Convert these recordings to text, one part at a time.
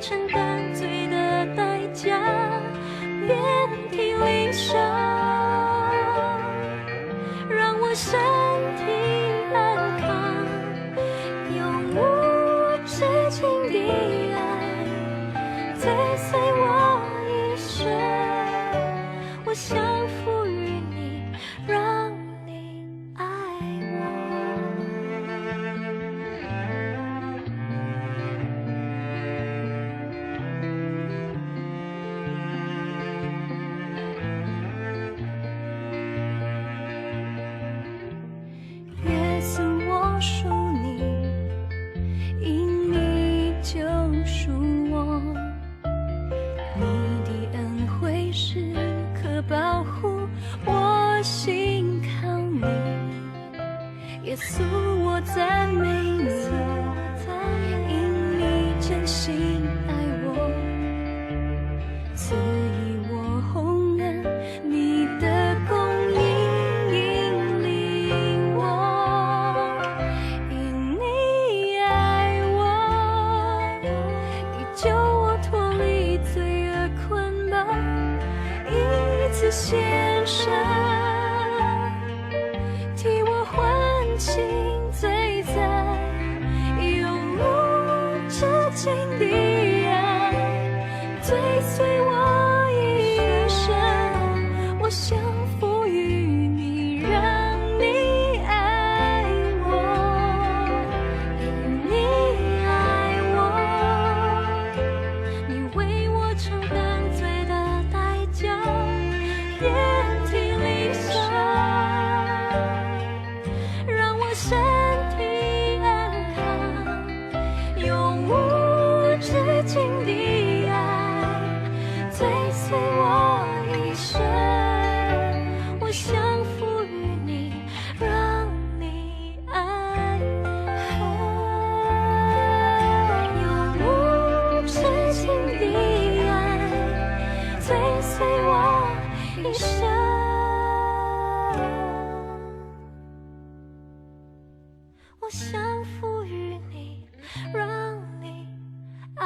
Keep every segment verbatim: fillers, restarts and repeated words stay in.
承担罪的代价，遍体鳞伤，让我身体安康，用无止境的爱追随我一生。我降服于你，让你爱我。耶稣，我属你，因你救赎我。你的恩惠时刻保护我，信靠你。耶稣，我赞美你，因你真心爱我。 赐予我洪恩，你的供应引领我。因你爱我，你救我脱离罪恶捆绑，一次献上。 替我还清罪债，用无止境的爱追随我一生。我降服于你，让你爱我，因你爱我。 你为我承担罪的代价，遍体鳞伤，让我身体安康，用无止境的爱追随我一生。我降服于你，让你 爱，用无止境的爱追随我一生。我降服于你，让你爱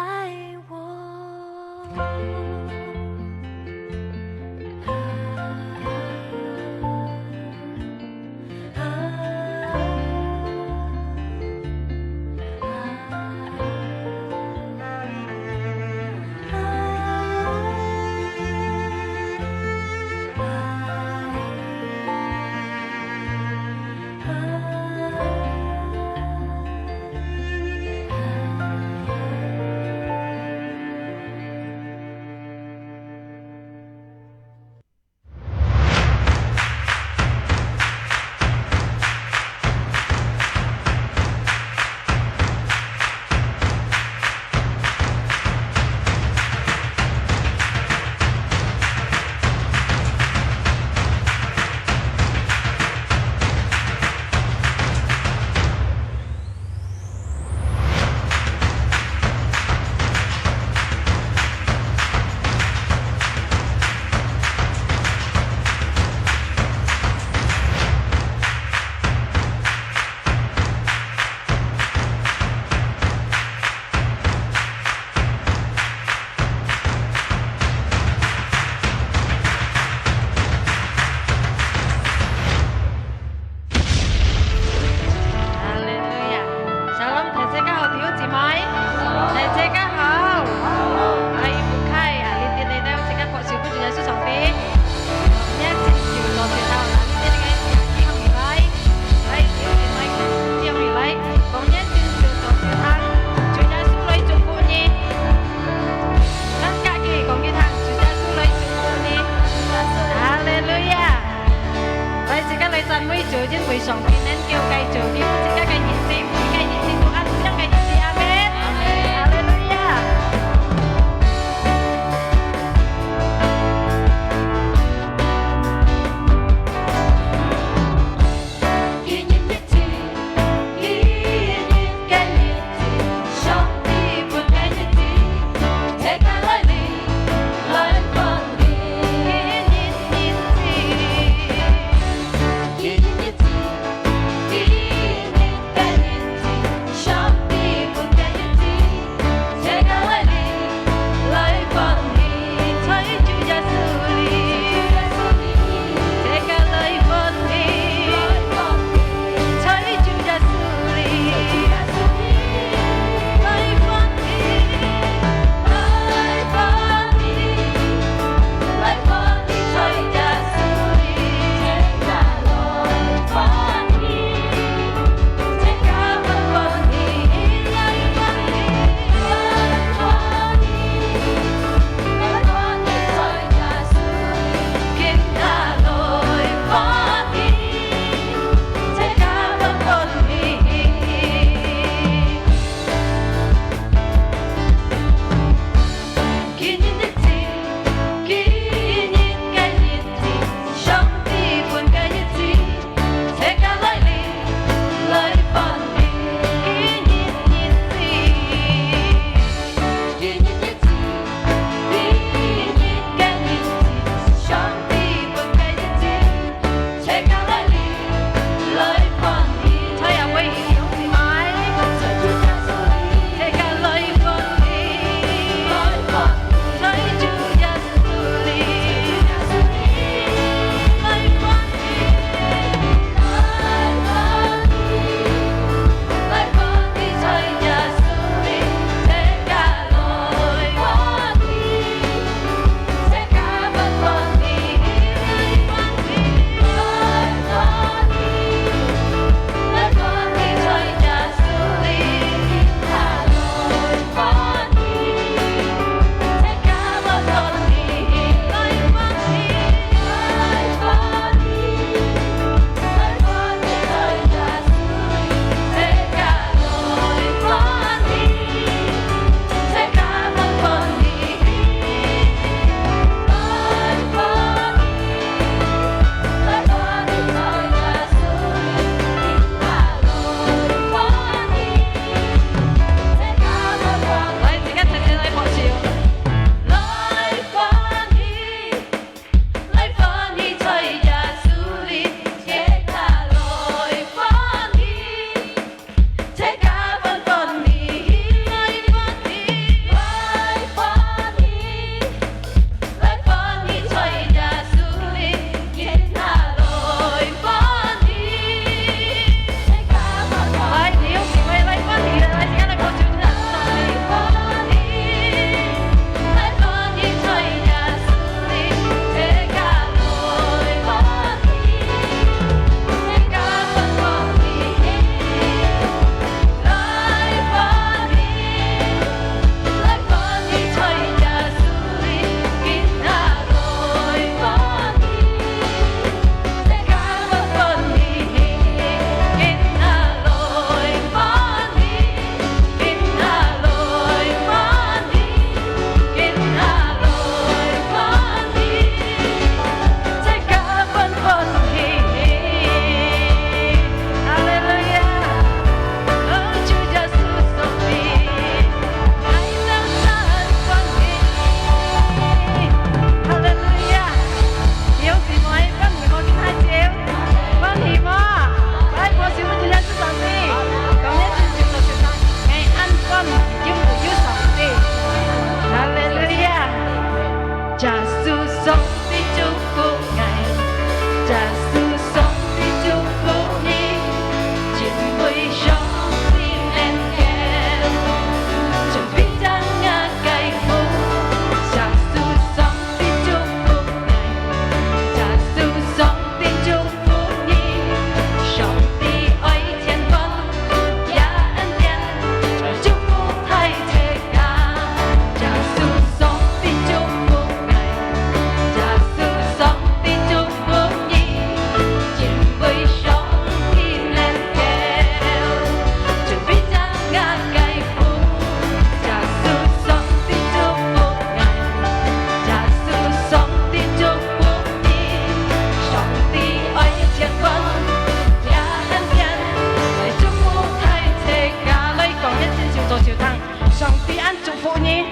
上帝恁祝福你。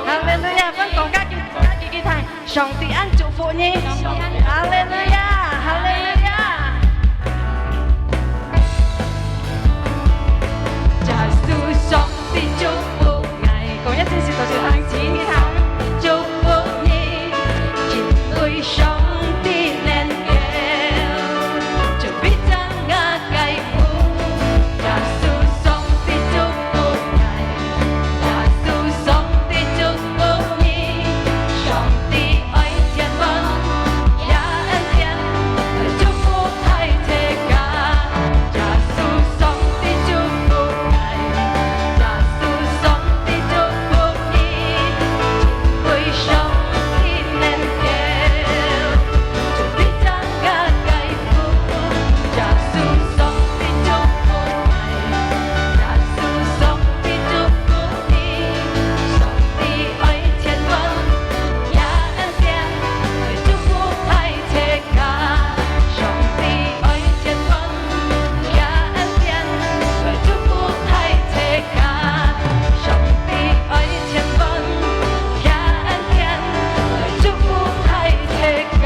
哈利路亞！分講家己，家己去聽，上帝恁祝福你。哈利路亞！哈利路亞！耶穌上帝祝福𠊎。講一陣時，就係聽，請你聽。祝福你，因為上帝能夠，就必將𠊎 耶穌上帝祝福𠊎，耶穌上帝祝福你，上帝愛千萬，也恩典來祝福大自家。耶穌上帝祝福𠊎，耶穌上帝祝福你，因為上帝能夠，就必將𠊎 耶穌上帝祝福𠊎，耶穌上帝祝福你，上帝愛千萬，也恩典來祝福大自家，上帝愛千萬，也恩典來祝福大自家，上帝愛千萬，也恩典來祝福大自家。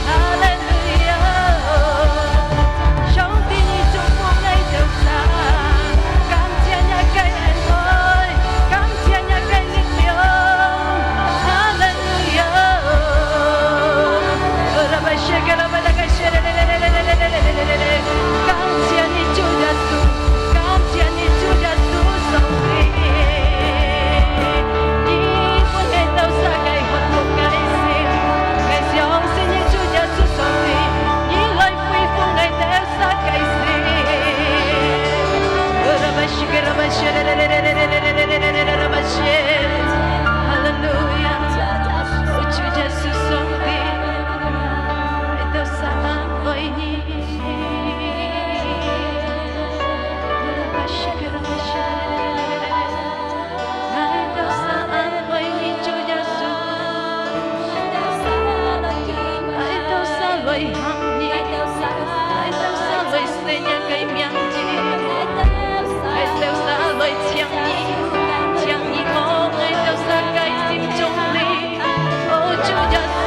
哈利路亞！上帝，你祝福𠊎兜儕，感謝若个恩惠，感謝若个力量。哈利路亞！感謝你，主耶穌。 感謝你，主耶穌上帝，你分𠊎兜儕个渴慕个心，𠊎相信你，主耶穌上帝，你來恢復𠊎兜儕个心。哈利路亞！哦，主耶穌上帝，𠊎兜儕恁愛你。 𠊎兜儕恁愛你，主耶穌。𠊎兜儕來行你，𠊎兜儕來信你个名字。𠊎兜儕來請你，請你放𠊎兜儕个心中裡。 哦，主耶穌，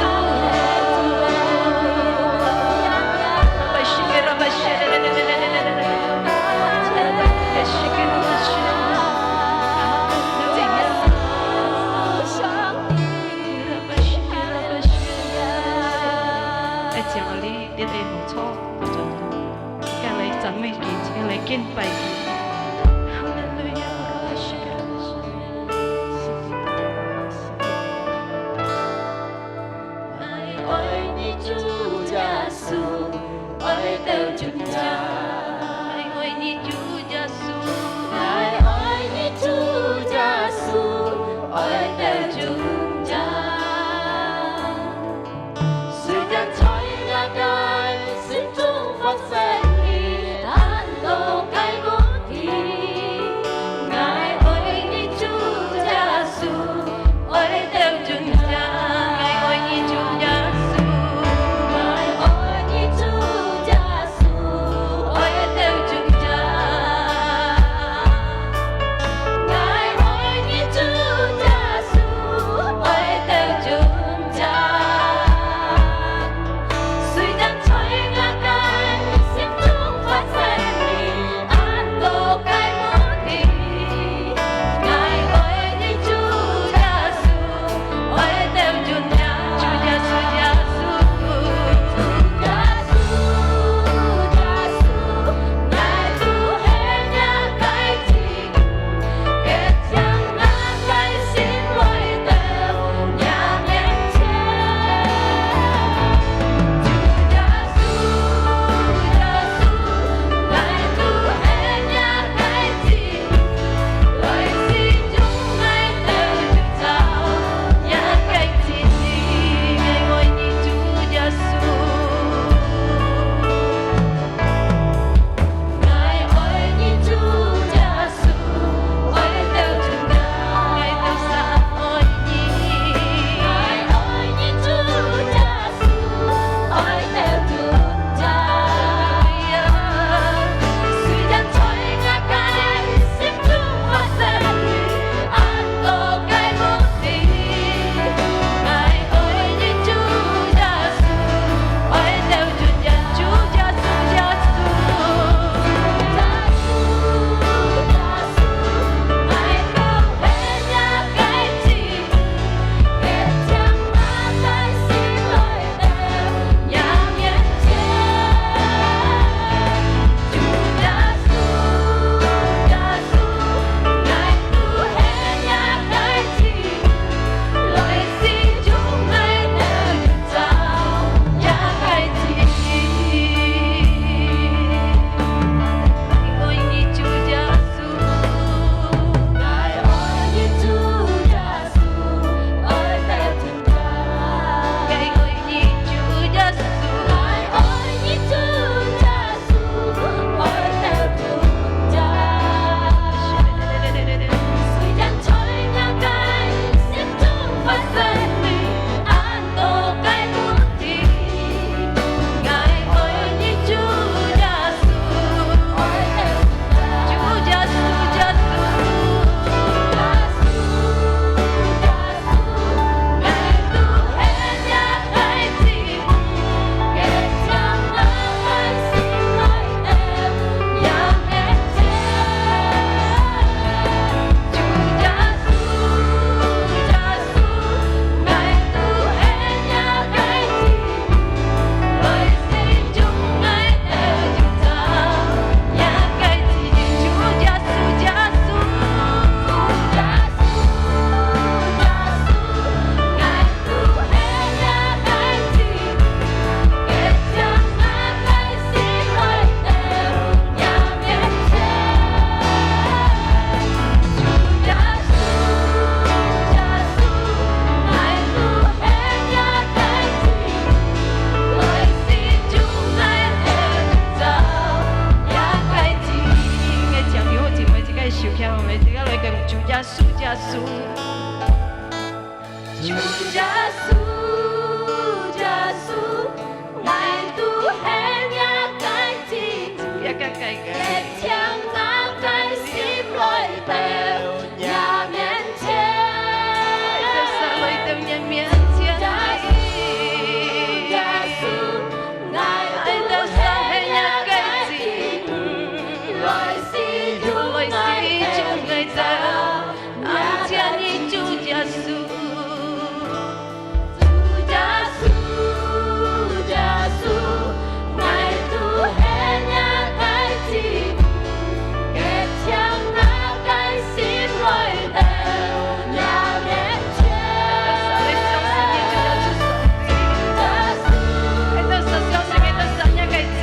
大家來跟主耶穌，耶穌。主耶穌，耶穌，𠊎都係若个子，若个个个，一定若个心來到若面前。愛到儕來到若面前。主耶穌，耶穌，𠊎都係若个子，來使用𠊎兜。 感謝你，主耶穌。主耶穌，耶穌，𠊎都係若个子，一定若个心來到若面前。主耶穌，𠊎都相信你，𠊎都相信你，𠊎都相信若个子。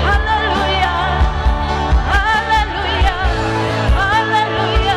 哈利路亞，哈利路亞，哈利路亞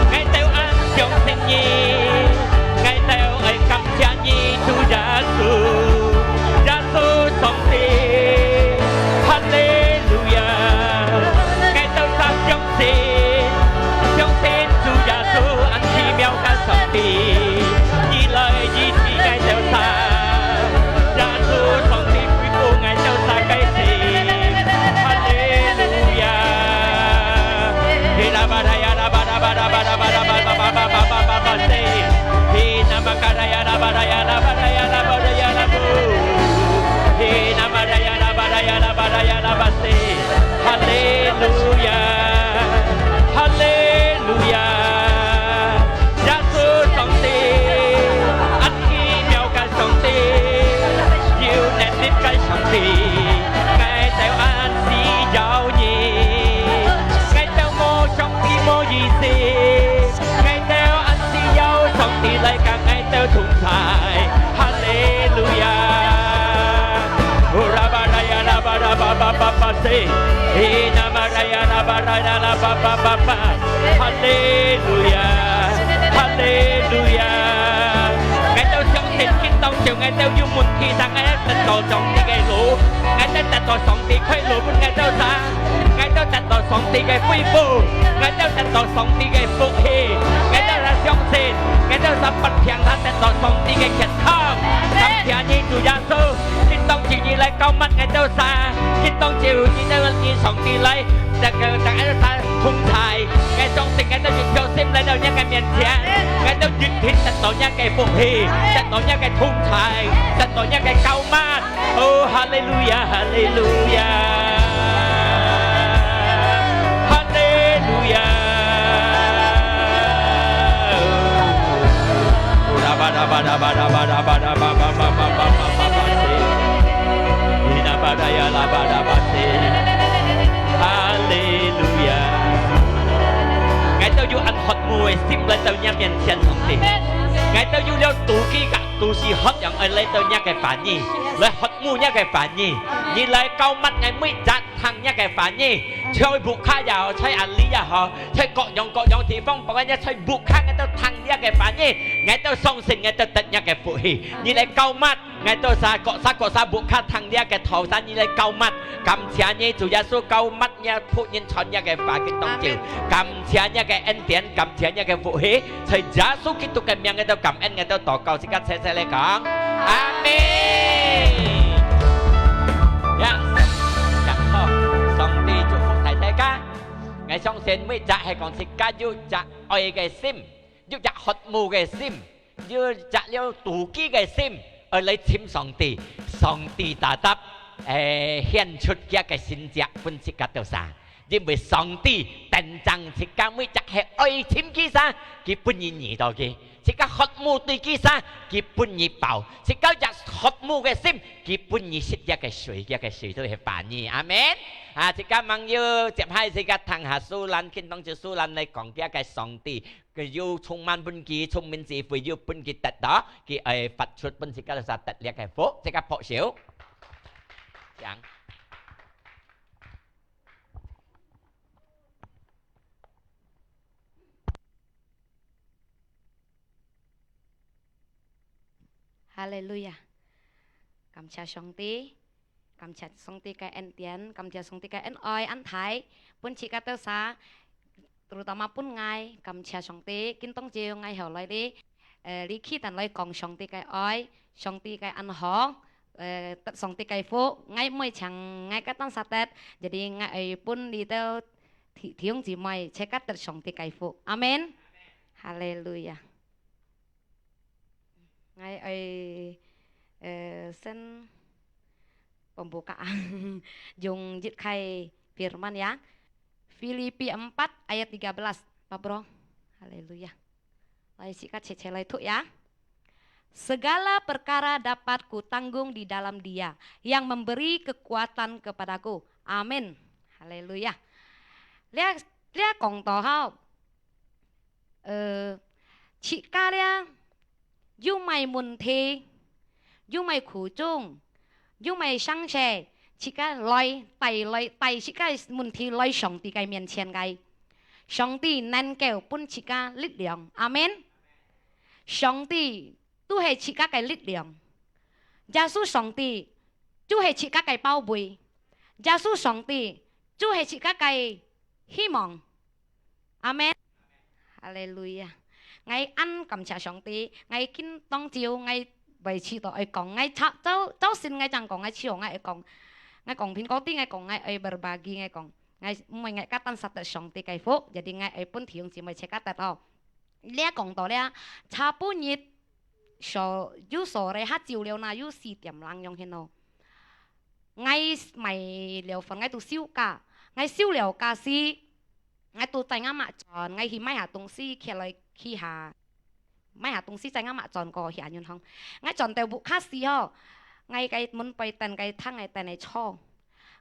！𠊎兜恁相信你，𠊎兜愛感謝你，主耶穌，耶穌上帝，哈利路亞！𠊎兜儕相 信，相信主耶穌恁奇妙个上帝，你來醫治𠊎兜儕。耶穌上帝恢復𠊎兜儕个心。哈利路亞！哈利路亞，哈利路亞！耶穌上帝，恁奇妙个上帝，有能力个上帝，𠊎兜恁需要你，𠊎兜無上帝無意思，𠊎兜恁需要上帝來同𠊎兜同在。哈利路亞！哈利路亞，哈利路亞！𠊎兜相信，今當晝𠊎兜有問題，但𠊎兜得到上帝个路，𠊎兜得到上帝開路分𠊎兜儕，𠊎兜得到上帝个恢復，𠊎兜得到上帝个福氣，𠊎兜儕相信，𠊎兜儕發病儕得到上帝个健康。感謝你，主耶穌，今當晝你來膏抹𠊎兜儕，今當晝你兜你上帝來。 大家，大家同在，𠊎相信𠊎兜一條心來到若个面前，𠊎兜一定得到若个福氣，得到若个同在，得到若个膏抹。哦，哈利路亞，哈利路亞，哈利路亞。哈利路亞！𠊎兜有恁渴慕个心來到若面前，上帝。𠊎兜有了肚飢个，肚屎渴，樣愛來到若个話語，來渴慕若个話語。你來膏抹𠊎每隻聽若个話語，在屋下也好，在哪裡也好，在各樣各樣地方，不管你在屋下，𠊎兜聽若个話語，𠊎兜相信，𠊎兜得若个福氣。你來膏抹。 𠊎兜儕各儕各儕屋下聽這个道儕，你來膏抹。感謝你，主耶穌膏抹若僕人傳若个話个當晝。阿們。感謝若个恩典，感謝若个福氣，在耶穌基督个名，𠊎兜感恩，𠊎兜禱告，自家齊齊來講，阿們。呀，上帝祝福大大家。𠊎相信每隻係講自家有隻愛个心，有隻渴慕个心。 有隻了肚飢个心，愛來尋上帝，上帝tetap，誒，顯出佢个神蹟分自家兜儕。因為上帝等正自家每隻係愛尋佢儕，佢分你遇到佢。自家渴慕對佢儕，佢分你飽。自家有渴慕个心，佢分你食佢个水，佢个水就係話語。阿們。啊，自家吂有接下自家聽下蘇蘭，今當晝蘇蘭來講佢个上帝。 佢有充滿分佢，聰明智慧有分佢得到，佢愛發出分自家儕得力个福，自家拍手。請。哈利路亞！感謝上帝。 感謝上帝个恩典，感謝上帝个恩愛恁大，分自家兜儕，terutama分𠊎，感謝上帝。今當晝𠊎後來哩，呃，離開等來講上帝个愛，上帝个恁好，呃，得上帝个福。𠊎毋會淨𠊎个單儕得，jadi𠊎愛分這兜弟，弟兄姊妹，自家得上帝个福。阿們。哈利路亞。 𠊎愛，呃，先pembukaan，用一開firman ya。Filipi empat ayat tiga belas, Pak Bro. Haleluya. 來，自家齊齊來讀ya。Segala perkara dapat kutanggung di dalam Dia yang memberi kekuatan kepadaku. Amin. Haleluya. 這，這講到吼， 呃，自家這，有麼个問題，有麼个苦衷，有麼个傷勢，自家來，帶來，帶自家个問題來上帝个面前个。上帝能夠分自家力量。阿們。上帝就係自家个力量。耶穌上帝就係自家个寶貝。耶穌上帝就係自家个希望。 阿們。哈利路亞。𠊎恁感謝上帝，𠊎今當晝，𠊎會試著愛講，𠊎早，早，早先𠊎正講，𠊎試著𠊎愛講，𠊎講蘋果地，𠊎講，𠊎愛berbagi，𠊎講，𠊎，因為𠊎个單儕得上帝个福，jadi𠊎愛分弟兄姊妹自家得哦。這講到這，昨晡日，所，有所謂下晝了那，有四點零樣形哦。𠊎買了飯，𠊎都收假，𠊎收了假時， 𠊎都載吾媽轉，𠊎去買下東西，起來去下，買下東西載吾媽轉過去銀行。𠊎轉到屋下時吼，𠊎个門背等个廳个凳仔坐。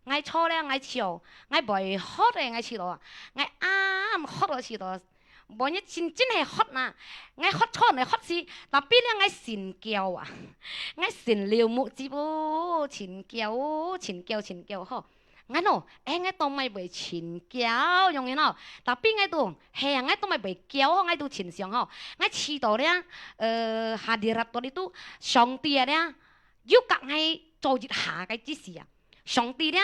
𠊎坐了，𠊎笑，𠊎會渴个，𠊎試著啊，𠊎暗渴了試著，無你真，真係渴呐。𠊎渴坐呢渴時，tapi了𠊎心叫啊，𠊎心流目汁哦，心叫哦，心叫，心叫吼。，𠊎喏，誒，𠊎都毋會盡驕樣形喏。Tapi𠊎都，係啊，𠊎都毋會驕吼，𠊎都盡想吼。𠊎試著咧，呃，hadirat到裡肚，上帝啊咧，又甲𠊎做一下个意思啊。上帝咧，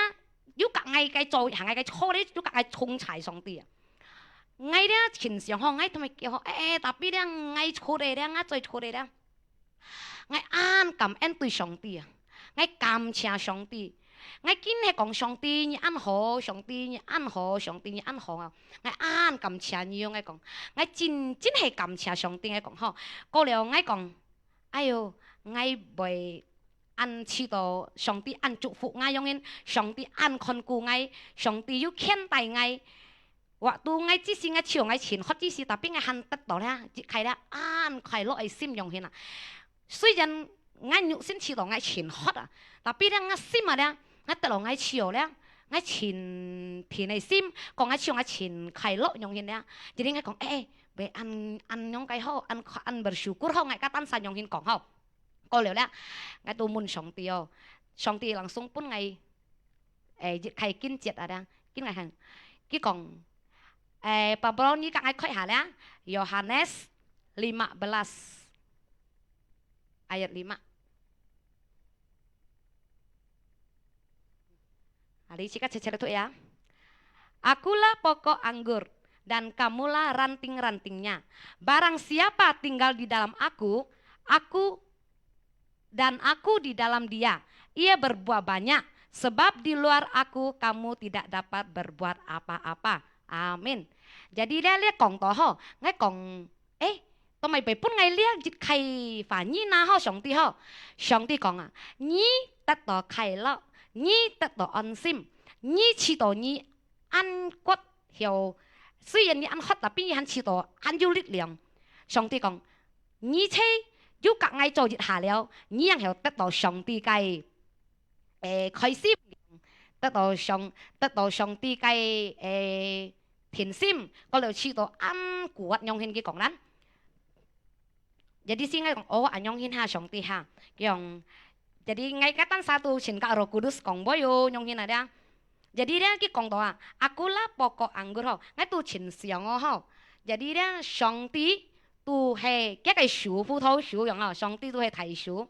又甲𠊎个做一下个錯咧，又甲𠊎重踩上帝啊。𠊎咧盡想吼，𠊎都毋會驕吼，誒，tapi咧，𠊎錯咧咧，𠊎做錯咧咧。 𠊎恁感恩對上帝啊！𠊎感謝上帝。𠊎緊係講：「上帝，你恁好，上帝，你恁好，上帝，你恁好啊！」𠊎恁感謝你哦！𠊎講，𠊎真，真係感謝上帝！𠊎講吼，過了𠊎講，哎喲，𠊎會恁試著上帝恁祝福𠊎樣形，上帝恁看顧𠊎，上帝又牽帶𠊎。 Waktu𠊎之時，𠊎試著𠊎盡渴之時，tapi𠊎還得到咧，一開咧，恁快樂个心樣形啊！雖然𠊎肉身試著𠊎盡渴啊，tapi咧𠊎心啊咧，𠊎得到𠊎試著咧，𠊎盡定个心，講𠊎試著𠊎盡快樂樣形咧。Jadi𠊎講，誒，誒，會恁，恁樣个好，恁，恁bersyukur好，𠊎甲單儕樣形講好。過了咧，𠊎都問上帝哦，上帝langsung分𠊎 誒，一開經節啊，這經文，佢講，誒，Pak Bro，你甲𠊎開下咧，Yohanes lima belas ayat lima。啊，你自家切切讀呀。Akulah pokok anggur, dan kamulah ranting-rantingnya. Barang siapa tinggal di dalam Aku, Aku dan Aku di dalam dia, ia berbuah banyak, sebab di luar Aku kamu tidak dapat berbuat apa-apa. Amin. Jadi咧，這講到吼，𠊎講，誒，做麼會分𠊎這一個話語哪吼，上帝吼？上帝講啊，你得到快樂，你得到安心，你試著你恁渴曉，雖然你恁渴，tapi你還試著恁有力量。上帝講，你切又甲𠊎做一下了，你正曉得到上帝个，誒，開心，得到上，得到上帝个，誒，定心，過了試著恁kuat樣形佢講啦。 Jadi先𠊎講，哦，恁樣形哈，上帝哈，佢講，jadi𠊎个單儕都先甲Roh Kudus講話喲，樣形啊咧。Jadi咧，佢講到啊，Akulah pokok anggur吼，𠊎都盡想哦吼。Jadi咧，上帝都係，佢个樹，葡萄樹樣吼，上帝都係大樹。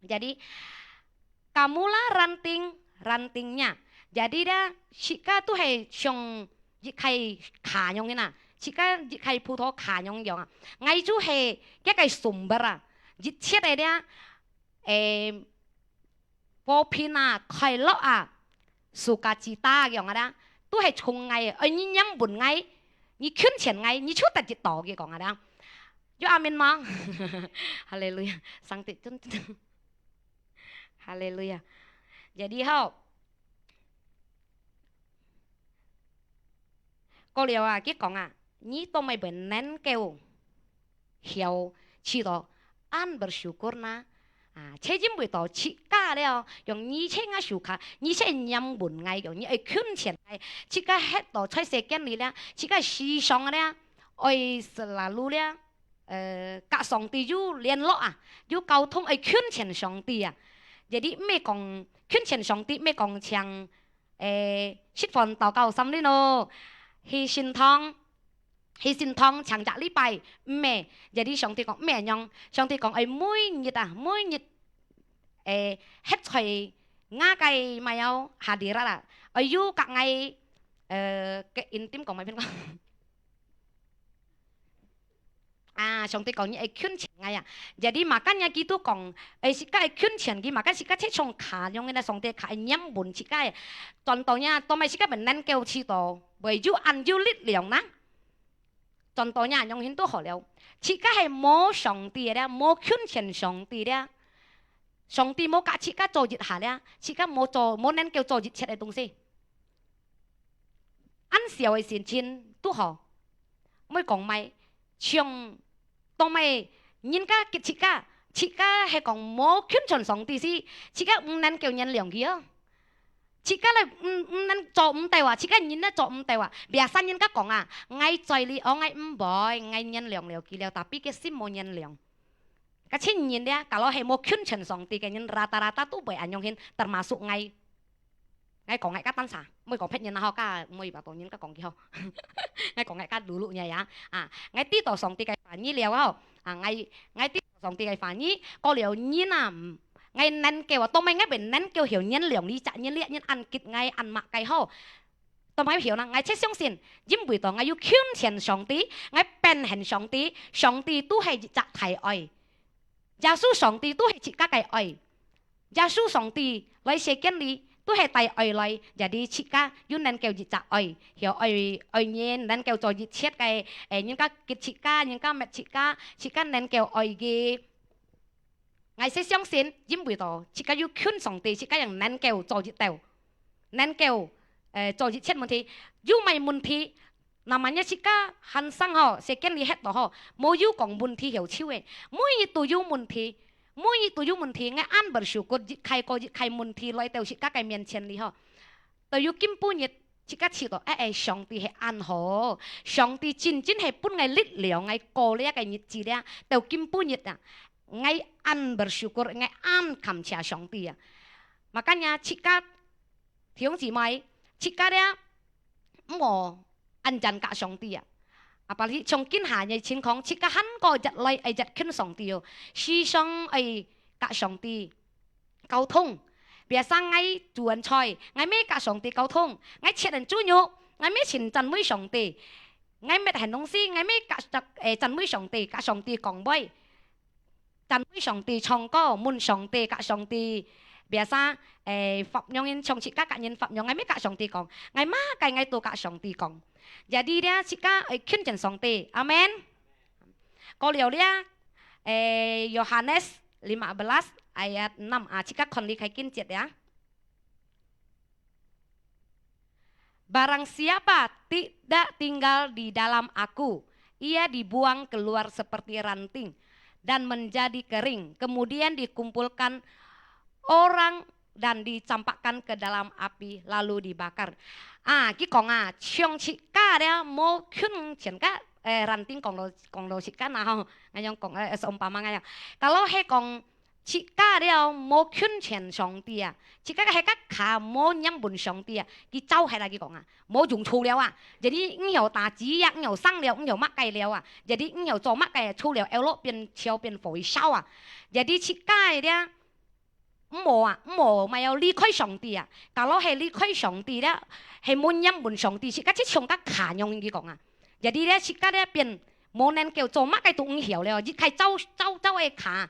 Jadi，kamulah ranting-rantingnya。Jadi咧，自家都係像一個椏樣个啦，自家一個葡萄椏樣樣啊。𠊎就係這個sumber啊，一切个咧，誒，和平啊，快樂啊， sukacita佢講啊啦，都係從𠊎个，愛你念分𠊎，你近前𠊎，你就得一到佢講啊啦。有阿們無？哈利路亞，上帝真，真，哈利路亞。Jadi吼，過了啊，佢講啊，你都毋會能夠 曉試著恁bersyukur哪。啊，就因為到自家了，用你切𠊎樹椏，你切念分𠊎，用你愛近前𠊎，自家歇到在世間裡了，自家時常了，愛selalu了，呃，甲上帝有聯絡啊，有溝通，愛近前上帝啊。Jadi毋係講近前上帝，毋係講像，誒，食飯禱告三輪哦，去聖堂， 去聖堂請隻禮拜，毋係。Jadi上帝講毋係恁樣，上帝講愛每日啊，每日，誒，歇在𠊎个麼个hadirat啊，愛有甲𠊎，呃，个intim講麼个片講。啊，上帝講你愛近前𠊎啊。Jadi makanya佢都講，誒，自家愛近前佢，makanya自家切像椏樣个呢，上帝椏愛念分自家个。Contohnya，做麼自家毋能夠試著，會有恁有力量呢？ Contohnya，樣形都好了。自家係無上帝个咧，無近前上帝咧，上帝無甲自家做一下咧，自家無做，無能夠做一切个東西。恁小个事情都好，毋會講麼个，像當麼个人家激自家，自家係講無近前上帝時，自家毋能夠原諒佢哦。 自家來毋，毋能做毋到啊，自家人來做毋到啊。Biasa人家講啊，𠊎嘴裡哦，𠊎毋會，𠊎原諒了佢了，tapi佢心無原諒。Kacin人咧，kalau係無近前上帝个人，rata-rata都會恁樣形，termasuk𠊎。，𠊎講𠊎个單儕，毋好講別人啦吼，該毋好把別人个講去吼。𠊎講𠊎个lulu个呀，啊，𠊎知道上帝个話語了吼，啊，𠊎，𠊎知道上帝个話語，過了人啊，嗯，𠊎能夠啊，當然𠊎會能夠曉原諒你，責任你，人恁激𠊎，恁麼个吼。當然曉啦，𠊎切相信，因為到𠊎有近前上帝，𠊎變現上帝，上帝都係一隻大愛。 耶穌上帝都係自家个愛。耶穌上帝來世間裡，都係帶愛來，jadi自家又能夠一隻愛，曉愛，愛人，能夠做一切个，誒，人家激自家，人家搣自家，自家能夠愛佢。𠊎係相信，因為到自家有近上帝，自家正能夠做一兜，能夠，誒，做一切問題，有麼个問題， Namanya自家還生吼，世間裡歇到吼，無有講問題曉愁个，每日都有問題，每日都有問題，𠊎恁bersyukur，一個一個問題來到自家个面前裡吼。到有今晡日，自家試到，哎，哎，上帝係恁好，上帝真真係分𠊎力量，𠊎過這个日子了，到今晡日啊，𠊎恁bersyukur，𠊎恁感謝上帝啊。Makanya自家 弟兄姊妹，自家這毋好恁遠隔上帝啊。Apalagi像今下个情況，自家還過越來愛越近上帝哦，時常愛隔上帝溝通。Biasa𠊎煮完菜，𠊎乜隔上帝溝通；𠊎切完豬肉，𠊎乜先讚美上帝；𠊎搣完東西，𠊎乜隔，誒，讚美上帝，隔上帝講話。 讚美上帝，唱歌，問上帝，隔上帝。Biasa，誒，發願，唱自家隔人發願，𠊎乜隔上帝講，𠊎麼个𠊎都隔上帝講。Jadi這自家愛近前上帝，阿門。過了這，誒，Yohanes lima belas ayat enam啊，自家看這个經節呀。 Barang siapa tidak tinggal di dalam Aku, ia dibuang keluar seperti ranting dan menjadi kering, kemudian dikumpulkan orang dan dicampakkan ke dalam api, lalu dibakar. 啊，佢講啊，像自家這無近前个，誒，ranting講到，講到自家那吼，恁樣講，誒，seumpama恁樣。Kalau係講 自家這無近前上帝啊，自家个係个卡無黏穩上帝啊，佢走忒啦，佢講啊，無用處了啊。Jadi毋曉打子啊，毋曉生了，毋曉麼个了啊。Jadi毋曉做麼个，除了燒落變燒變火燒啊。Jadi自家个這毋好啊，毋好，毋好離開上帝啊。Kalau係離開上帝了，係無黏穩上帝，自家就像个卡樣，佢講啊。Jadi這自家這變無能夠做麼个都毋曉了，一開走走走个卡。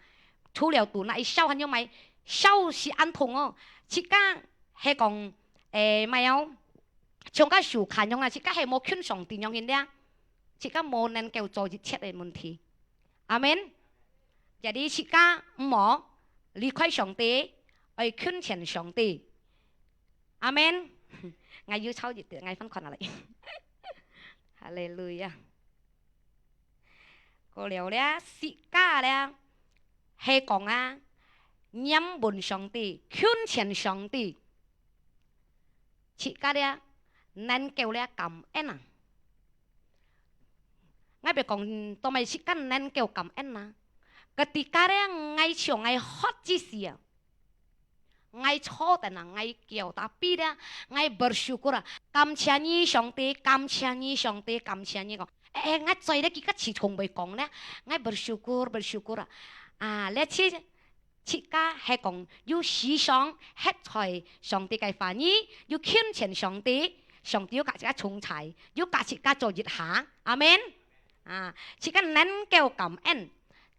除了堵那一燒還有買，燒死恁痛哦。自家係講，誒，麼个哦，像个樹卡樣啊，自家係無近上帝樣形了，自家無能夠做一切个問題。阿門。Jadi自家毋好離開上帝，愛近前上帝。阿門。𠊎又抄一點，𠊎翻看下來。哈利路亞。 過了咧，自家咧，係講啊，黏穩上帝，近前上帝，自家咧，能夠咧感恩啊。𠊎別講，做麼自家能夠感恩啊？Ketika咧，𠊎像𠊎渴之時啊， 𠊎坐等啊，𠊎叫，tapi咧，𠊎bersyukur啊，感謝你上帝，感謝你上帝，感謝你講。誒，𠊎嘴咧，佢个自從會講咧，𠊎bersyukur，bersyukur啊。啊，咧自，自家係講有時常歇在上帝个話語，有近前上帝，上帝有甲自家同在，有甲自家做一下。阿門。啊，自家能夠感恩，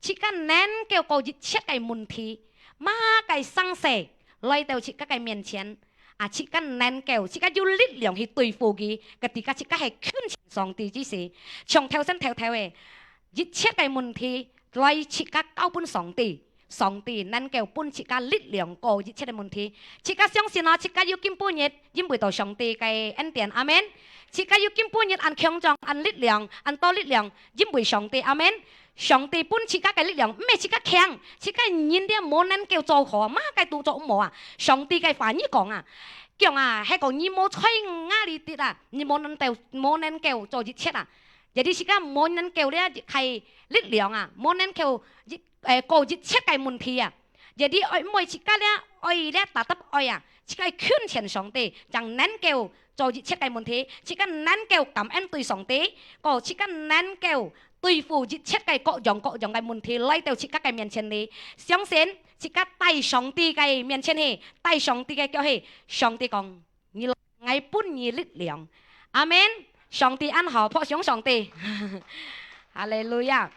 自家能夠過一切个問題， 麼个生事來到自家个面前，啊，自家能夠，自家有力量去對付佢，ketika自家係近前上帝之時，像頭先頭頭个，一切个問題來自家交分上帝，上帝能夠分自家力量過一切个問題。自家相信哦，自家有今晡日，因為到上帝个恩典，阿門。自家有今晡日恁強壯，恁力量，恁多力量，因為上帝，阿門。 上帝分自家个力量，毋係自家強，自家人咧無能夠做好，麼个都做毋好啊。上帝个話語講啊，講啊，係講你無在𠊎裡底啊，你無能夠，無能夠做一切啊。Jadi自家無能夠咧，係力量啊，無能夠一，誒，過一切个問題啊。Jadi愛，毋愛自家咧，愛咧tetap愛啊，自家近前上帝，正能夠做一切个問題，自家能夠感恩對上帝，過自家能夠對付一切个各樣各樣个問題來到自家个面前哩。相信自家帶上帝个面前去，帶上帝个腳去，上帝講：「你來，𠊎分你力量。」阿門。上帝恁好，拍掌上帝。哈利路亞。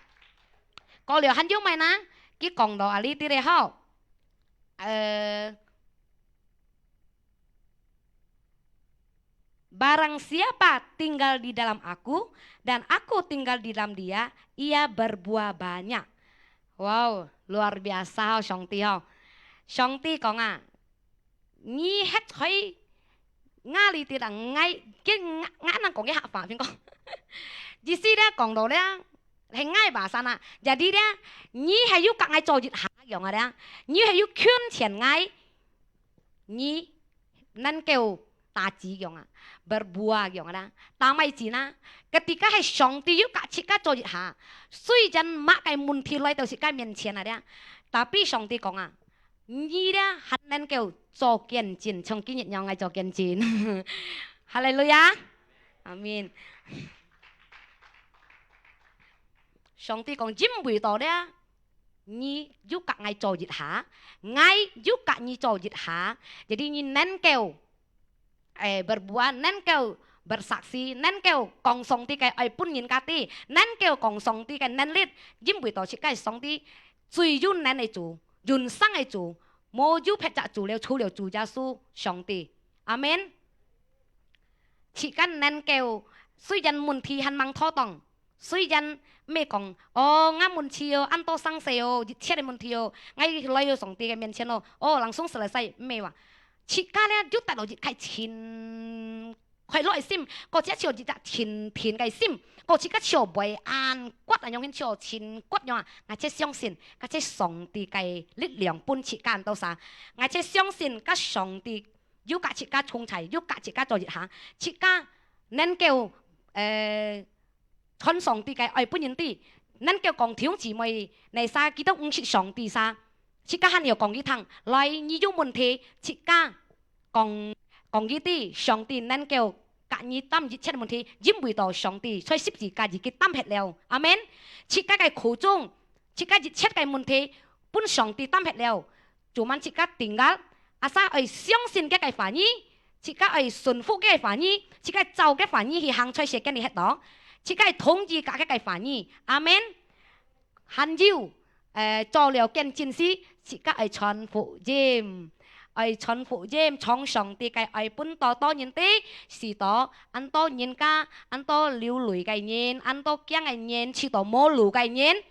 過了還有麼个呢？佢講到啊，這裡咧吼。呃， Barang siapa tinggal di dalam Aku, dan Aku tinggal di dalam dia, ia berbuah banyak. Wow, luar biasa吼，上帝吼。上帝講啊，你歇在𠊎裡底啦，𠊎，佢，𠊎，𠊎恁樣講个客話，邊個？意思咧講到咧，係𠊎話聲啊。Jadi咧，你係有佮𠊎做一下樣啊咧，你係有近前𠊎， 你能夠打子樣啊，berbuah樣啊啦，打麥子啦。Ketika係上帝有佮自家做一下，雖然麼个問題來到自家面前啊咧，tapi上帝講啊，你咧還能夠做見證，像今日樣來做見證。哈利路亞，阿門。上帝講，因為到咧， 你有佮𠊎做一下，𠊎有佮你做一下，jadi你能夠，誒，berbuah，能夠bersaksi，能夠講上帝个愛分人家知，能夠講上帝个能力，因為到自家上帝最有能个主，永生个主，無有別隻主了，除了主耶穌上帝。阿門。自家能夠，雖然問題還吂妥當， 雖然毋係講，哦，𠊎問題哦，恁多生事哦，一切个問題哦，𠊎來到上帝个面前哦，哦，langsung selesai，毋係話。自家咧，就得到一個盡快樂个心，過自家就一隻盡定个心，過自家就毋會恁骨恁樣，就盡骨樣啊。𠊎就相信，𠊎就上帝个力量分自家恁多儕。𠊎就相信，佮上帝有佮自家同在，有佮自家做一下，自家能夠，呃， 傳上帝个愛分人知，能夠講弟兄姊妹，哪儕佢兜毋識上帝儕，自家還曉講佢聽，來，你有問題，自家講，講佢知，上帝能夠佮你擔一切問題，因為到上帝在十字架已經擔忒了。阿門。自家个苦衷，自家一切个問題，分上帝擔忒了。 Cuman自家tinggal，asal愛相信佢个話語，自家愛順服佢个話語，自家照佢个話語去行在世間裡歇到，自家愛同意佮佢个話語。阿門。還有，呃，做了見證時，自家愛傳福音，愛傳福音，傳上帝个愛分到多人知，使到恁多人家，恁多流淚个人，恁多驚个人，試到無路个人，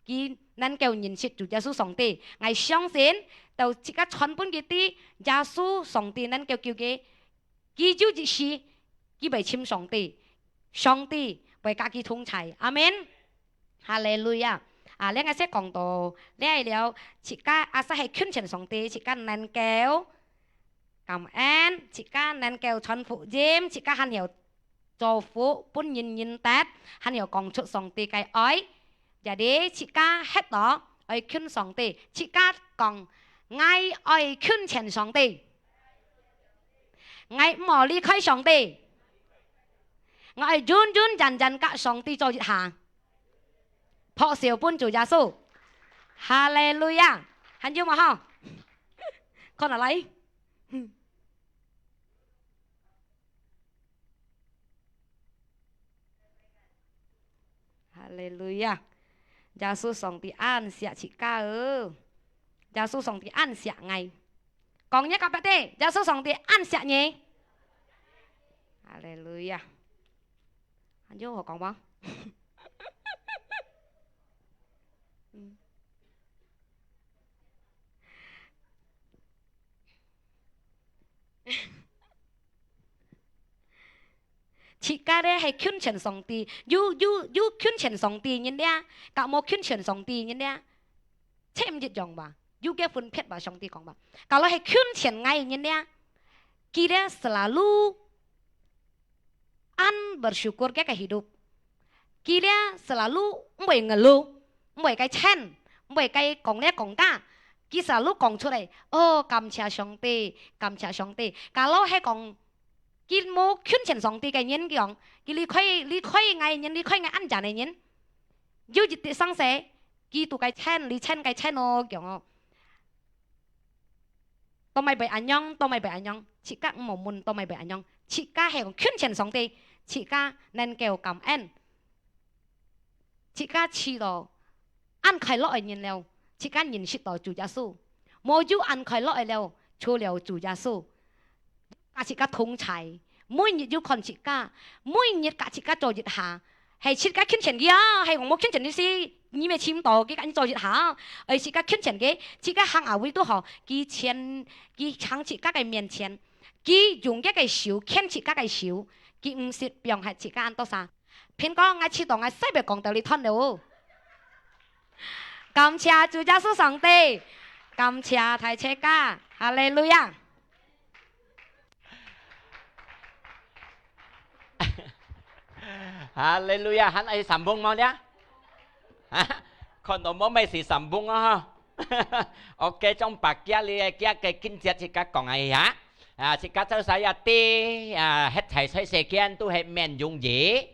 佢能夠認識主耶穌上帝。𠊎相信，到自家傳分佢知，耶穌上帝能夠救佢，佢有一時，佢會尋上帝，上帝會佮佢同在。阿門。哈利路亞。啊，這𠊎先講到這了，自家asal係近前上帝，自家能夠 感恩，自家能夠傳福音，自家還曉祝福分人人得，還曉講出上帝个愛。Jadi，自家歇到愛近上帝，自家講：「𠊎愛近前上帝，𠊎毋好離開上帝，𠊎愛永永遠遠佮上帝做一下。」拍手分主耶穌。哈利路亞！還有無吼？看下來。 哈利路亞！耶穌上帝恁惜自家哦！耶穌上帝恁惜𠊎。講若隔壁知，耶穌上帝恁惜你！哈利路亞！還有好講無？嗯。 自家咧係近前上帝，有，有，有近前上帝人咧，佮無近前上帝人咧，就毋一樣哇，有个分別哇，上帝講哇。Kalau係近前𠊎人咧，佢咧selalu 恁bersyukur个hidup。佢咧selalu毋會ngeluh，毋會个嗔，毋會个講這講該。佢selalu講出來，哦，感謝上帝，感謝上帝。Kalau係講，佢無近前上帝个人講，佢離開，離開𠊎个人，離開𠊎恁遠个人，有一滴生事，佢都該change，你change該change哦，講哦。做麼會恁樣，做麼會恁樣，自家毋好問做麼會恁樣，自家係講近前上帝，自家能夠感恩。 自家試著恁快樂个人了，自家認識著主耶穌。無有恁快樂个了，除了主耶穌。佮自家同在，每日有看自家，每日佮自家做一下，係自家近前个啊，係講無近前个事，你乜尋毋著，佢佮你做一下，愛自家近前个，自家行哪位都好，佢前，佢行自家个面前，佢用佢个手牽自家个手，佢毋識放忒自家恁多儕。 平哥，𠊎試著𠊎使會講道理斷了哦。感謝主耶穌上帝，感謝大自家，哈利路亞。哈利路亞，還愛三分無呢？啊，看著無，乜係三分啊哈。OK，將百家裡个家个經節自家講一下。 啊，自家做儕也知，啊，歇在在世間都係毋容易。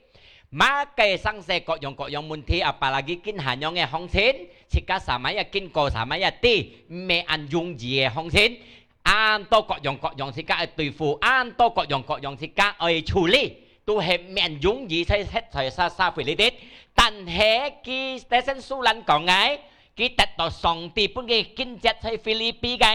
麼个生事各樣各樣問題，apalagi今下樣个行情，自家儕乜也經過，儕乜也知，毋係恁容易个行情。恁多各樣各樣自家愛對付，恁多各樣各樣自家愛處理，都係毋容易在歇在社，社會裡底。但係佢，頭先蘇蘭講个， 佢得著上帝分佢經節在腓立比个，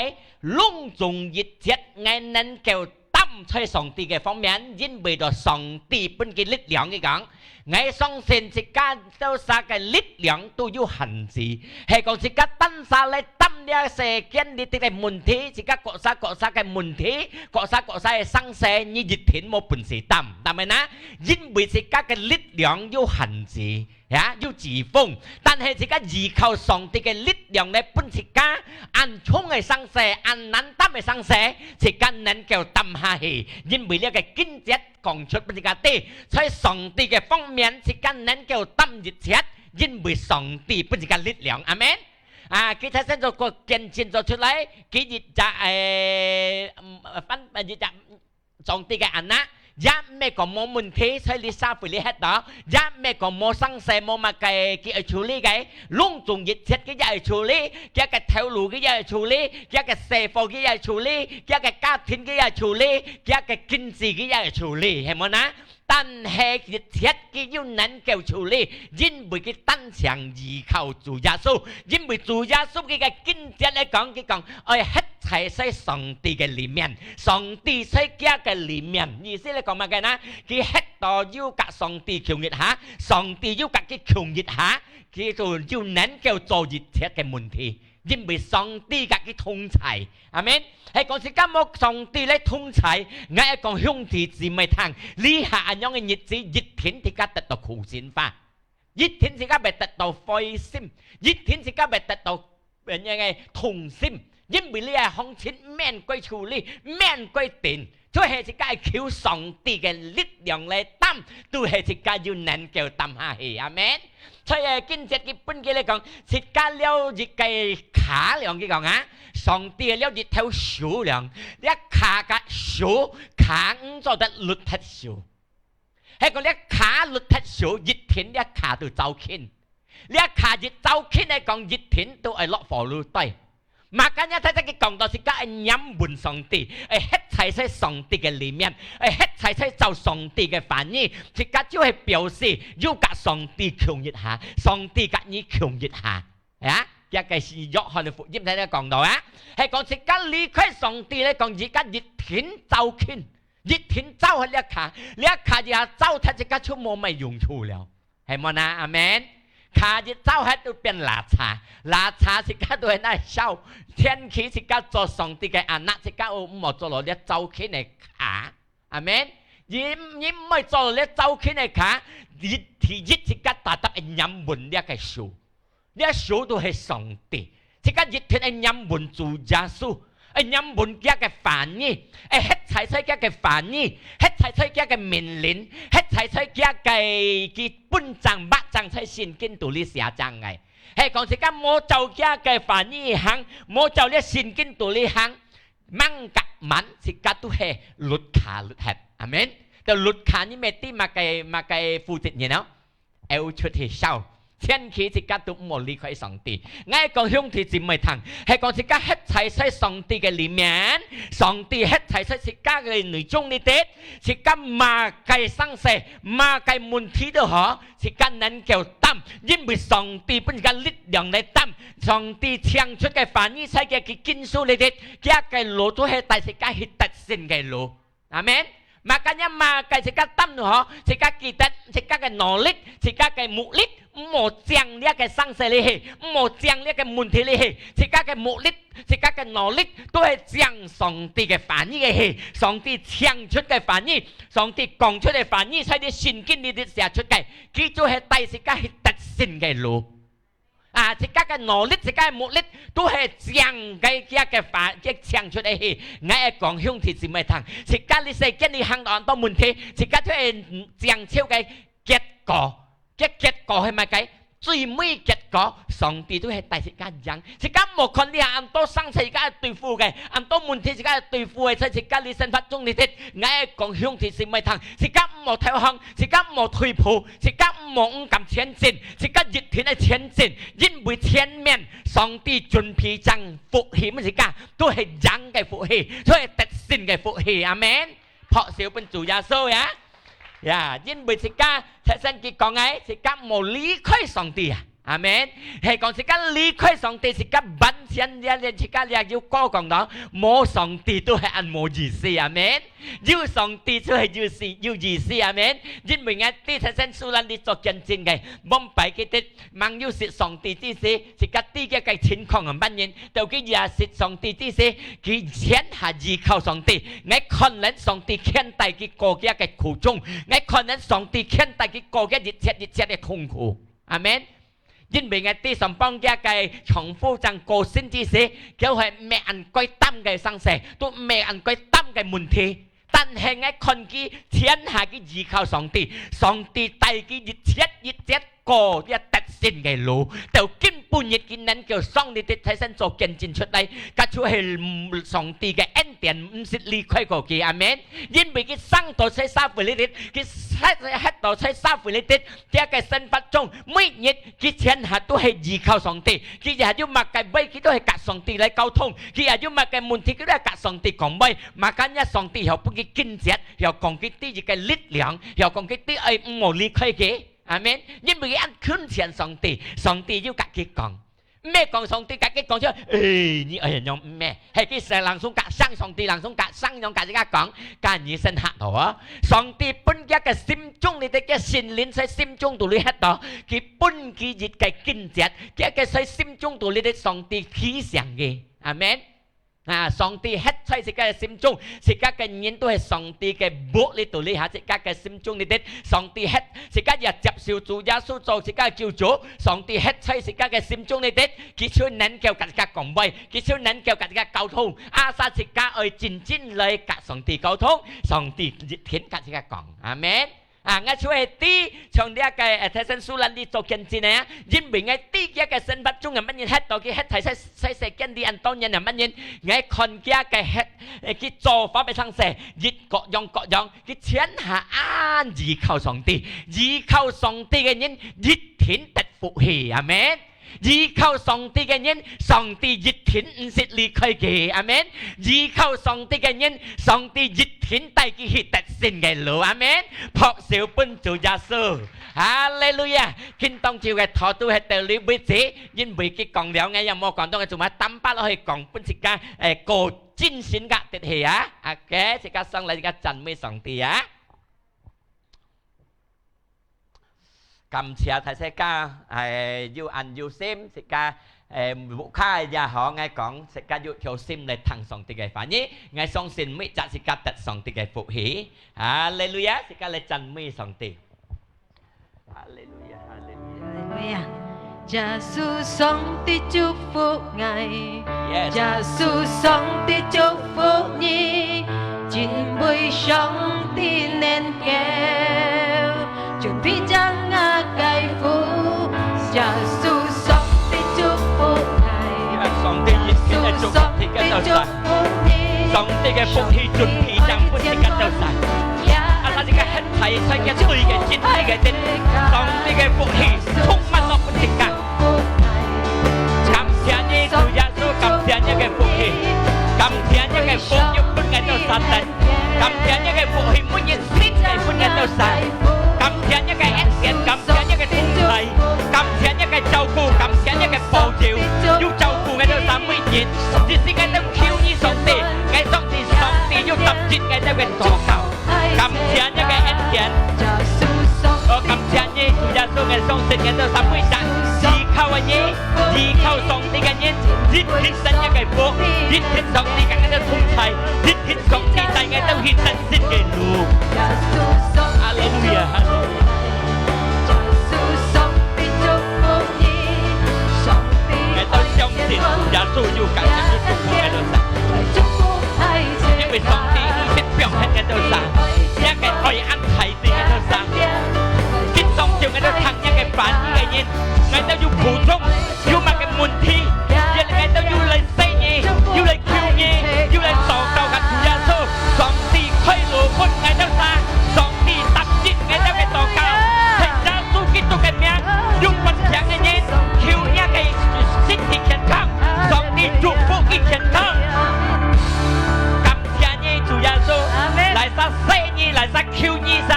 攏總一切𠊎能夠擔在上帝个方面，因為著上帝分佢力量。佢講，𠊎相信自家兜儕个力量都有限制，係講自家單儕來擔這世間裡底个問題，自家各儕各儕个問題，各儕各儕个生事，你一定無本事擔，但係呢，因為自家个力量有限制。 呀，有疾風，但係自家依靠上帝个力量來分自家，恁重个生事，恁難擔个生事，自家能夠擔下去，因為這个經節講出分自家知，在上帝个方面，自家能夠擔一切，因為上帝分自家力量。阿門。啊，佢頭先就過見證咗出來，佢一隻，誒，嗯，翻，一隻 上帝个anak，也毋係講無問題，在這社會裡歇著，也毋係講無生事，無麼个佢愛處理个，攏總一切佢也愛處理，佢个頭路佢也愛處理，佢个生活佢也愛處理，佢个家庭佢也愛處理，佢个經濟佢也愛處理，係無呢？但係一切佢又能夠處理，因為佢單淨依靠主耶穌，因為主耶穌佢个經節來講，佢講，愛歇在在上帝个裡面。 上帝在佢个裡面，意思來講麼个呢？佢歇到有佮上帝共一下，上帝又佮佢共一下，佢就，就能夠做一切个問題，因為上帝佮佢同在。阿門。係講自家無上帝來同在，𠊎愛講兄弟姊妹聽，這下恁樣个日子，一定自家得到苦心吧。 一定自家會得到灰心，一定自家會得到，呃，該个痛心，因為這个行情毋免過處理，毋免過定，就係自家求上帝个力量來擔，就係自家又能夠擔下去。阿門。所以，呃，經節佢分佢來講，自家了一个卡了，佢講啊，上帝了一頭手了，這卡佮手，卡毋做得㪐忒手。 係講這卡㪐忒手，一定這卡就燥㪐。這卡一燥㪐來講，一定都愛落火爐底。Makanya在這个講到自家愛黏穩上帝，愛歇在在上帝个裡面，愛歇在在照上帝个話語，自家就係表示有佮上帝共一下，上帝佮你共一下。啊，這个係約翰个福音在這講到啊，係講自家離開上帝來講，自家一定燥㪐。 一定燥忒這卡，這卡一下燥忒自家就無麼用處了，係無呢？阿門。卡一燥忒就變垃圾，垃圾自家都係拿燒，天起自家做上帝个anak，自家毋好做到這燥㪐个卡。阿門。你，你毋愛做到這燥㪐个卡，你，第一自家tetap愛黏穩這个手。 這手就係上帝，自家一定愛黏穩主耶穌，愛黏穩佢个話語，愛歇在在佢个話語，歇在佢个命令，歇在在佢个佢本章、末章在聖經肚裡寫正个。係講自家無照佢个話語行，無照這聖經肚裡行，吂隔晚自家都係律卡律忒。阿門。到律卡你乜知麼个麼个負責人哦？ 愛出去燒。千祈自家都毋好離開上帝。𠊎講兄弟姊妹聽，係講自家歇在在上帝个裡面，上帝歇在在自家个內中裡底，自家麼个生事、麼个問題都好，自家能夠擔，因為上帝分自家力量來擔。上帝請出个話語，在佢个經書裡底，佢个路都係帶自家去得勝个路。 阿門。Makanya麼个自家擔都好，自家記得，自家个努力，自家个目力，毋好將這个生事裡去，毋好將這个問題裡去，自家个目力，自家个努力，都係將上帝个話語个去，上帝請出个話語，上帝講出个話語，在這聖經裡底寫出个，佢就係帶自家去得勝个路。 啊，自家个努力，自家个目力，都係將个，佢个話，佢請出來去。𠊎愛講兄弟姊妹聽，自家這世間裡行到恁多問題，自家就係將就个結果。該結果係麼个？最尾結果，上帝都係帶自家贏。自家莫看這恁多生事，自家對付个，恁多問題，自家對付个，在自家這生活中裡底，𠊎愛講兄弟姊妹聽，自家莫投降，自家莫退步， 自家毋好毋敢前進，自家一定愛前進，因為前面上帝準備正福氣，毋係自家都係贏个福氣，都係得勝个福氣。阿門。拍手分主耶穌呀！呀，因為自家，頭先佢講个，自家毋好離開上帝啊！阿門。係講自家離開上帝，自家完全這，這，自家這有歌講到，無上帝都係恁無意思。阿門。 有上帝就係有意思，有意思，阿門。因為𠊎知頭先蘇蘭你做見證个，往擺佢兜吂有識上帝之時，自家知佢个情況係麼人，到佢也識上帝之時，佢全下依靠上帝。𠊎看見上帝牽帶佢過佢个苦衷，𠊎看見上帝牽帶佢過佢一切一切个痛苦。阿門。 因為𠊎知上幫佢个丈夫正過身之時，佢係毋係恁該擔个生事，都毋係恁該擔个問題。但係𠊎看佢全下佢依靠上帝，上帝帶佢一切一切過這得勝个路，到今晡日佢能夠上帝的台上做見證出來，該就係上帝个恩典，毋識離開過佢。阿門。因為佢生到在社會裡底，佢歇，歇到在社會裡底， 佢个生活中，每日佢全下都係依靠上帝。佢也有麼个話，佢都係佮上帝來溝通。佢也有麼个問題，佢都係佮上帝講話。Makanya上帝曉分佢經節，曉講佢知佢个力量，曉講佢知愛毋好離開佢。阿門。因為佢恁近前上帝，上帝有佮佢講。 毋係講上帝佮佢講出，誒，你愛仰般，毋係，係佢先langsung佮聲，上帝langsung佮聲，仰佮自家講，該你先歇到啊。上帝分佢个心中裡底个聖靈在心中肚裡歇到，佢分佢一个經節，佢个在心中肚裡底上帝提醒佢。阿門。啊，上帝歇在自家个心中，自家个人都係上帝个屋裡肚裡下，自家个心中裡底，上帝歇 自家也接受主耶穌做自家个救主，上帝歇在自家个心中裡底，佢就能夠佮自家講話，佢就能夠佮自家溝通。Asal自家愛真真來佮上帝溝通，上帝一定佮自家講。阿門。啊，𠊎就係知，像這个，呃，頭先蘇蘭你做見證个啊，因為𠊎知佢个生活中个麼人歇到佢歇在世，在世間裡恁多年个麼人，𠊎看佢个歇，呃，佢做法个方式，一各樣各樣，佢全下恁依靠上帝，依靠上帝个人一定得福氣。阿門。依靠上帝个人，上帝一定毋識離開佢。阿門。依靠上帝个人，上帝一定帶佢去得勝个路。阿門。拍手分主耶穌。哈利路亞！今當晝个道都係到這為止，因為佢講了，𠊎也無講到，𠊎做麼tambah落去講，分自家，誒，過精神个，對不對啊？OK，自家上來，自家讚美上帝啊！ 感謝大自家，誒，有恁有心，自家，誒，屋下也好，𠊎講，自家有條心來聽上帝个話語，𠊎相信每隻自家得上帝个福氣。哈利路亞，自家來讚美上帝。哈利路亞，哈利路亞。哈利路亞。耶穌，上帝祝福𠊎。Yes。耶穌，上帝祝福你。因為上帝能夠準備將𠊎个福，耶穌上帝祝福𠊎。上帝一定會祝福你个，耶穌上帝祝福你。上帝个福氣準備將分你个，耶穌。啊，他這个很大，在个對个，真理个，上帝个福氣充滿了分你个。 感謝你，主耶穌，感謝你个福氣，感謝你个福又分𠊎兜撒旦，感謝你个福氣，每日新个分𠊎兜撒，感謝你个恩典，感謝你个同在，感謝你个照顧，感謝你个保佑，又照顧𠊎兜撒每日，只是𠊎兜求你上帝，𠊎上帝，上帝又答應𠊎兜个禱告。 感謝你个恩典。哦，感謝你，主耶穌，𠊎相信𠊎兜三位神，依靠个人，依靠上帝个人，一定得你个福，一定上帝跟𠊎兜同在，一定上帝帶𠊎兜去得勝个路。哈利路亞，哈利路亞。𠊎兜相信主耶穌有感恩，有祝福𠊎兜儕。 因為上帝已經放忒𠊎兜儕，這个愛恁大對𠊎兜儕。今當晝𠊎兜聽這个話語个人，𠊎兜有苦衷，有麼个問題，也𠊎兜有來細義，有來求義，有來禱告甲主耶穌，上帝開路分𠊎兜儕，上帝答應𠊎兜个禱告，在耶穌基督个名，有發病个人，求這个身體健康，上帝祝福佢健康。 感謝你，主耶穌。阿們。來儕細義，來儕求你儕，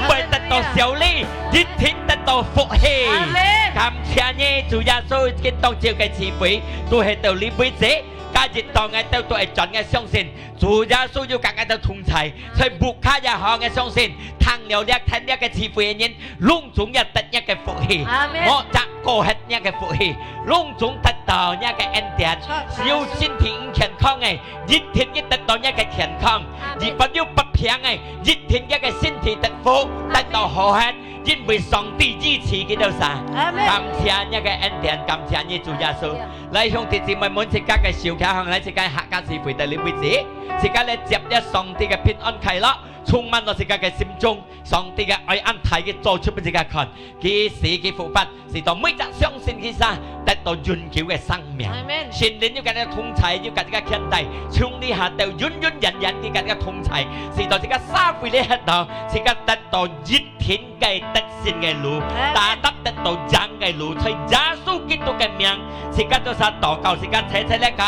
會得到勝利，一定得到福氣。阿們。感謝你，主耶穌，今當晝个聚會，都係到這位止，今日到𠊎兜都會轉个相信，主耶穌有跟𠊎兜同在，在屋下也好，𠊎相信，聽了這，聽這个聚會个人， 攏總也得若个福氣，阿們。莫再過忒若个福氣，攏總得到若个恩典。有身體毋健康个，一定也得到若个健康；如果有發病个，一定若个身體得福，得到好忒，因為上帝醫治佢兜儕。阿們。感謝若个恩典，感謝你，主耶穌。來，兄弟姊妹們，自家个手擎䟘，來，自家客家聚會到這位止，自家來接這上帝个平安快樂，充滿了自家个心中。 上帝个愛恁大，佢做出分自家看，佢死，佢復活，使到每隻相信佢儕得到永久个生命。阿們。聖靈有跟佢同在，有跟佢牽帶，從這下到永永遠遠佢跟佢同在，使到自家社會裡歇到，自家得到一定个得勝个路，阿們。大大得到贏个路，在耶穌基督个名，自家做儕禱告，自家齊齊來講。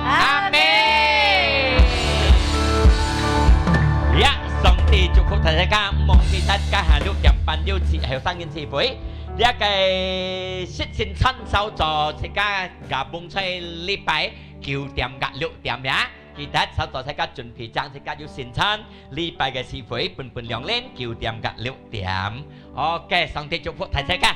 阿們。呀，上帝祝福大家，毋忘記大家下六點半有聚，還有三人聚會。這个實情傳銷做自家加盟在禮拜九點甲六點呀。記得，稍早大家準備，將自家有聖餐，禮拜个聚會，分分兩輪，九點甲六點。OK，上帝祝福大家。